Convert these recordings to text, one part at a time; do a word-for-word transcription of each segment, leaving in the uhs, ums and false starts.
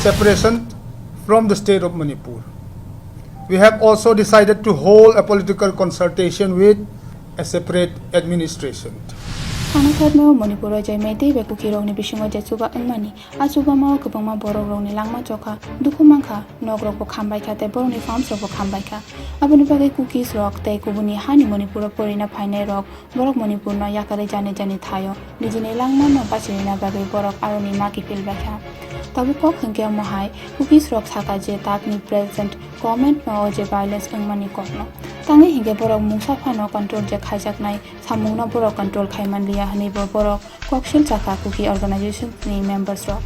separation from the state of Manipur. We have also decided to hold a political consultation with a separate administration. Thangnaikhatno Manipur o je Meitei bai Kuki rokni bisingo je chuba wngmani, a chubamao kwbangma borok rokni langma chokha, dukhu mankha, nok rokbo khambaikha tei borokni farms rokbo khambaikha. Aboni bagwi Kukis rok tei kubuni hani Manipur o porina phainai rok borok Manipur no yakarwi jani jani thaio nijini langma no bachirina bagwi borok aroni ma kiphil baikha. Tabuk kok hwnkhe omo hai Kukis rok sakha je takni present government no o je violence wngmani kokno. Tangwi hinkhe borok mungsa phano control je khaijaknai samungno borok control khai manliya hwnwi bo borok koksil chakha Kuki organization ni members rok.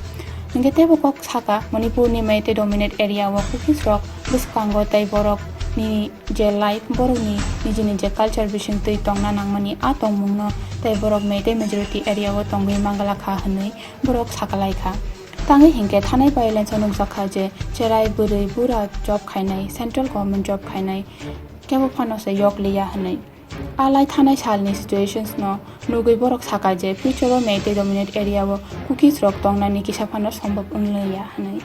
Hinkhe teibo kok sakha Manipur ni Meitei dominate area o Kukis rok bwskango tei borok ni je life, borokni nijini je culture bisingtwi tongna nangmani a tongmungno tei borok Meitei majority area o tongwi manglakha hwnwi borok sakalaikha. Tangwi hinkhe thanai violence o nukjakha je cherai bwrwi bura job khainai, central government job khainai kebo phano se yok liya hwnwi. A lai thanai salni situations no nugwi borok sakha je future o Meitei dominate area o Kukis rok tongnani kisa phano sombhob wngliya hwnwi.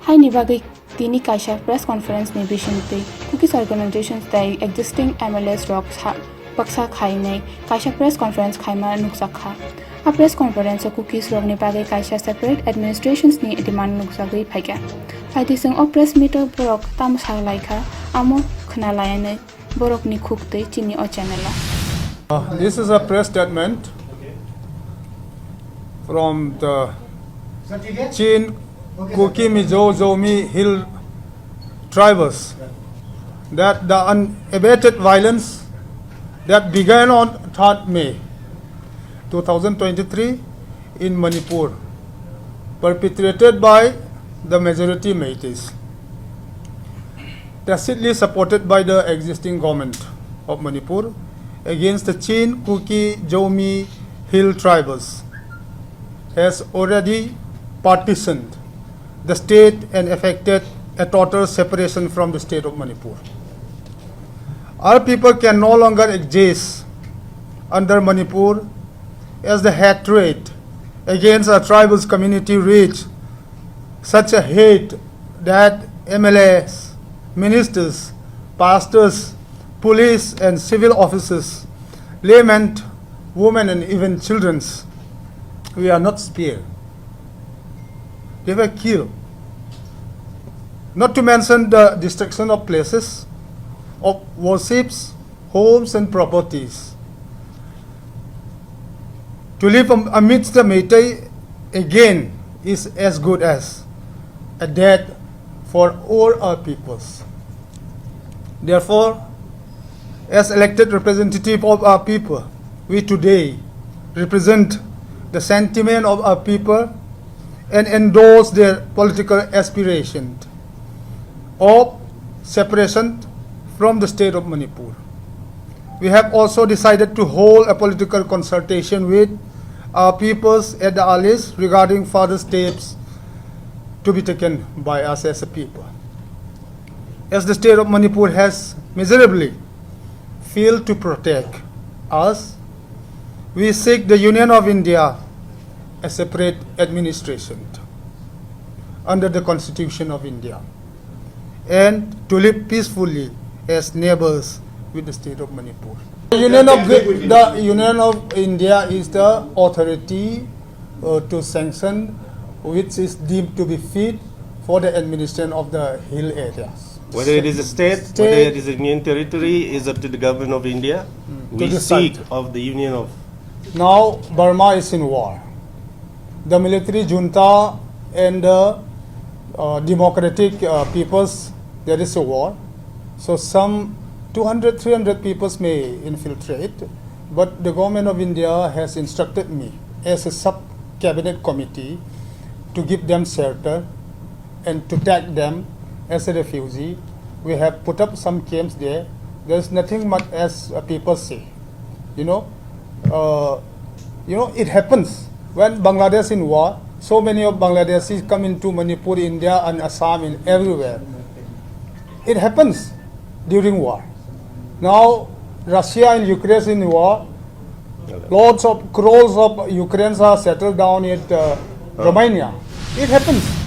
Haini bagwi tini kaisa press conference ni bisingtwi Kukis organizations tei existing M L As rok sa-, baksa khainai kaisa press conference khaima nukjakha. A press conference o Kukis rokni bagwi kaisa separate administrations ni demand nukjagwi phaikha. Phaidi chwng o press meet o borok tamo salaikha, amo khwnalayanwi borokni khuktwi chini o channel o. Uh, this is a press statement from the Chin Kuki Mizo Zomi Hill tribals that the unabated violence that began on third May two thousand twenty-three in Manipur, perpetrated by the majority Meiteis, tacitly supported by the existing government of Manipur, against the Chin Kuki Zomi Hill tribals, has already partitioned the state and effected a total separation from the state of Manipur. Our people can no longer exist under Manipur as the hatred against our tribal community reached such a height that M L As, ministers, pastors, police and civil officers, laymen, women and even children, we are not spared. They were killed. Not to mention the destruction of places, of worships, homes and properties. To live am-, amidst the Meitei again is as good as a death for all our peoples. Therefore, as elected representative of our people, we today represent the sentiment of our people and endorse their political aspiration of separation from the state of Manipur. We have also decided to hold a political consultation with our peoples at the earliest regarding further steps to be taken by us as a people. As the state of Manipur has miserably failed to protect us, we seek the Union of India a separate administration under the Constitution of India and to live peacefully as neighbors with the state of Manipur. The Union of, the Union of India is the authority uh, to sanction which is deemed to be fit for the administration of the hill areas. Whether it is a state, state, whether it is a union territory, is up to the government of India. Mm, to we decide. Seek of the Union of. Now Burma is in war. The military junta and the uh, democratic uh, peoples, there is a war. So some two hundred, three hundred peoples may infiltrate, but the government of India has instructed me as a sub-cabinet committee to give them shelter and to take them as a refugee. We have put up some camps there. There is nothing much as uh, people say. You know, uh, you know, it happens when Bangladesh in war. So many of Bangladeshis come into Manipur, India, and Assam, and everywhere. It happens during war. Now, Russia and Ukraine in war. Lots of crores of Ukrainians are settled down at uh, Romania. It happens.